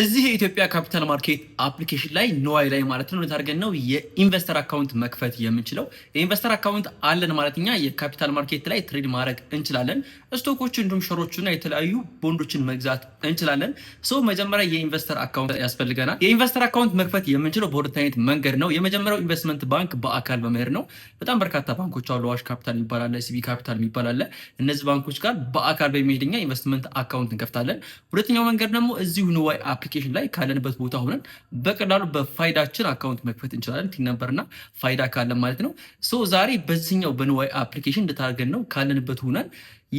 እዚህ የኢትዮጵያ capital market application ላይ ንዋይ ላይ ማለት ነው አድርገን ነው የ investor account መክፈት የምንችለው። የ investor account አለን ማለት እኛ የ capital market ላይ trade ማድረግ እንችላለን። Stock ኦችን እንዲሁም share ኦችና የተለያዩ ቦንዶችን መግዛት እንችላለን። So መጀመሪያ የ investor account ያስፈልገናል። የ investor account መክፈት የምንችለው በሁለት አይነት መንገድ ነው። የመጀመሪያው ኢንቨስትመንት ባንክ በአካል በመሄድ ነው። በጣም በርካታ ባንኮች አሉ። አዋሽ ካፒታል የሚባል አለ፣ ሲቢኢ ካፒታል የሚባል አለ። እነዚህ ባንኮች ጋር በአካል በመሄድ እኛ investment account እንከፍታለን። ሁለተኛው መንገድ ደግሞ እዚሁ ንዋይ application ላይ ካለንበት ቦታ ሆነን በቀላሉ በፋይዳችን account መክፈት እንችላለን። TIN number እና ፋይዳ ካለን ማለት ነው። So ዛሬ በዚህኛው በንዋይ application እንዴት አርገን ነው ካለንበት ሆነን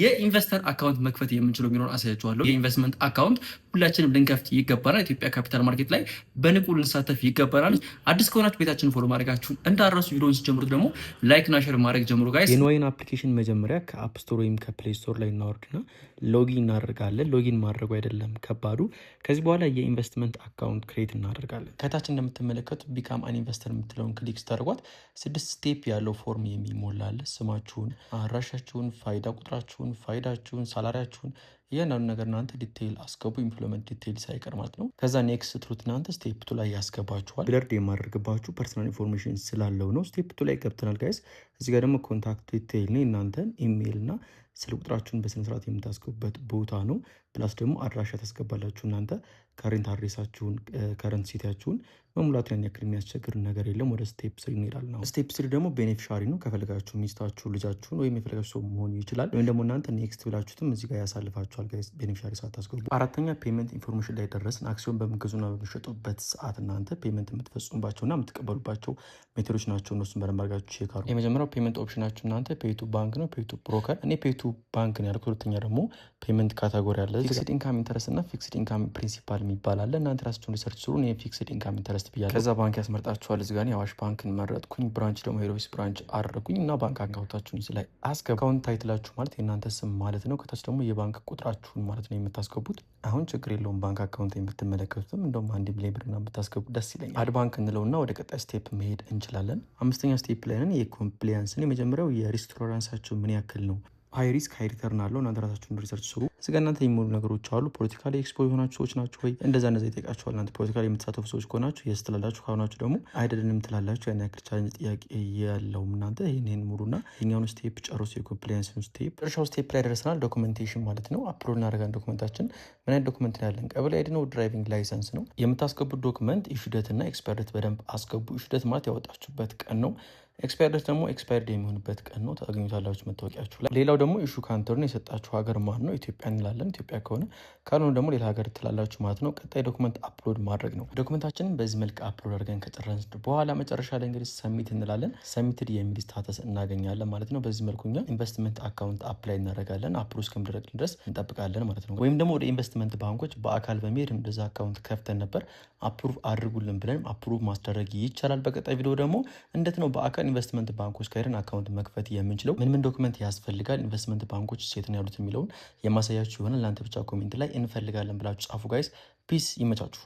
የ investor account መክፈት የምንችለው የሚለውን አሳያችኋለሁ። የ investment account ሁላችንም ልንከፍት ይገባናል። ኢትዮጵያ capital market ላይ በንቁ ልንሳተፍ ይገባናል። አዲስ ከሆናችሁ ቤታችንን follow ማድረጋችሁን እንዳትረሱ። ቪዲዮን ስትጀምሩት ደግሞ like እና share ማድረግ ጀምሩ guys። የንዋይን application መጀመሪያ ከ App Store ወይም ከ Play Store ላይ እናወርድና login እናደርጋለን። Login ማድረጉ አይደለም ከባዱ። ከዚህ በኋላ የ investment account create እናደርጋለን። ከታች እንደምትመለከቱ become an investor የምትለውን click ስታደርጓት ስድስት step ያለው form የሚሞላ አለ። ስማችሁን፣ አድራሻችሁን፣ ፋይዳ ቁጥራችሁን፣ ፋይዳችሁን፣ salary ያችሁን እያንዳንዱ ነገር እናንተ detail አስገቡ። Employment detail ሳይቀር ማለት ነው። ከዛ next ስትሉት እናንተ step two ላይ ያስገባችኋል። Blurred የማደርግባችሁ personal information ስላለው ነው። Step two ላይ ገብተናል guys። እዚህ ጋር ደግሞ contact detail ነው። እናንተን ኢሜይል እና ስልክ ቁጥራችሁን በስነስርዓት የምታስገቡበት ቦታ ነው። Plus ደግሞ አድራሻ ታስገባላችሁ። እናንተ current address ኣችሁን፣ current city ያችሁን መሙላት ያን ያክል የሚያስቸግር ነገር የለም። ወደ step three እንሄዳለን። አሁን step three ደግሞ beneficiary ነው። ከፈለጋችሁ ሚስታችሁ፣ ልጃችሁን ወይም የፈለጋችሁ ሰው መሆን ይችላል። ወይም ደግሞ እናንተ next ብላችሁትም እዚህ ጋር ያሳልፋችኋል guys፣ beneficiary ሳታስገቡ። አራተኛ payment information ላይ ደረስን። አክሲዮን በምትገዙና በምትሸጡበት ሰዓት እናንተ payment የምትፈጽሙባቸውና የምትቀበሉባቸው method ኦች ናቸው። እነሱን በደንብ አድርጋችሁ check አድርጉ። የመጀመሪያው payment option ኣችሁ እናንተ pay to bank ነው፣ pay to broker። እኔ pay to bank ነው ያልኩት። ሁለተኛ ደግሞ payment category አለ። Fixed income interest እና fixed income principal የሚባል አለ። እናንተ ራሳችሁን research ስሩ። እኔ fixed income interest ብያለሁ። ከዛ ባንክ ያስመርጣችኋል። እዚህ ጋር የአዋሽ ባንክን መረጥኩኝ። Branch ደግሞ head office branch አደረጉኝ እና bank account ኣችሁን እዚህ ላይ አስገቡ። Account title ኣችሁ ማለት የእናንተ ስም ማለት ነው። ከታች ደግሞ የባንክ ቁጥራችሁን ማለት ነው የምታስገቡት። አሁን ችግር የለውም፣ bank account የምትመለከቱትም እንደውም 1 ሚሊዮን ብር ምናምን ብታስገቡ ደስ ይለኛል። Add bank እንለውና ወደ ቀጣይ step መሄድ እንችላለን። አምስተኛ step ላይ ነን። የ compliance ን የመጀመሪያው የ risk tolerance ኣችሁ ምን ያክል ነው? High risk high return አለው። እናንተ ራሳችሁን research ስሩ። እዚህ ጋር እናንተ የሚሞሉ ነገሮች አሉ። Politically expose የሆናችሁ ሰዎች ናችሁ ወይ? እንደዛ እንደዛ ይጠይቃችኋል። እናንተ politically የምትሳተፉ ሰዎች ከሆናችሁ yes ትላላችሁ፣ ካልሆናችሁ ደግሞ አይደለንም ትላላችሁ። ያን ያክል challenge ጥያቄ ያለውም። እናንተ ይህን ሙሉና የኛውን step ጨርሱ። የ compliance ን step መጨረሻው step ላይ ደርሰናል። Documentation ማለት ነው። Upload እናደርጋለን document ኣችን። ምን አይነት document ነው ያለን? ቀበሌ ID ነው፣ driving license ነው። የምታስገቡት document issue date እና expire date በደንብ አስገቡ። Issue date ማለት ያወጣችሁበት ቀን ነው። Expire date ደግሞ expired የሚሆንበት ቀን ነው። ታገኙታላችሁ መታወቂያችሁ ላይ። ሌላው ደግሞ issue country ነው፣ የሰጣችሁ ሀገር ማን ነው? ኢትዮጵያ እንላለን። ኢትዮጵያ ከሆነ፣ ካልሆነ ደግሞ ሌላ ሀገር ትላላችሁ ማለት ነው። ቀጣይ document upload ማድረግ ነው። Document ኣችንን በዚህ መልክ upload አድርገን ከጨረስን በኋላ መጨረሻ ላይ እንግዲህ submit እንላለን። Submitted የሚል status እናገኛለን ማለት ነው። በዚህ መልኩ እኛ investment account apply እናደርጋለን። Approve እስከሚደረግ ድረስ እንጠብቃለን ማለት ነው። ወይም ደግሞ ወደ ኢንቨስትመንት ባንኮች በአካል በመሄድ እንደዛ account ከፍተን ነበር approve አድርጉልን ብለን approve ማስደረግ ይቻላል። በቀጣይ ቪዲዮ ደግሞ እንዴት ነው በአካል ኢንቨስትመንት ባንኮች ጋር ሄደን account መክፈት የምንችለው፣ ምን ምን document ያስፈልጋል፣ ኢንቨስትመንት ባንኮች የት ነው ያሉት የሚለውን የማሳያችሁ ይሆናል። እናንተ ብቻ comment ላይ እንፈልጋለን ብላችሁ ጻፉ guys። Peace፣ ይመቻችሁ።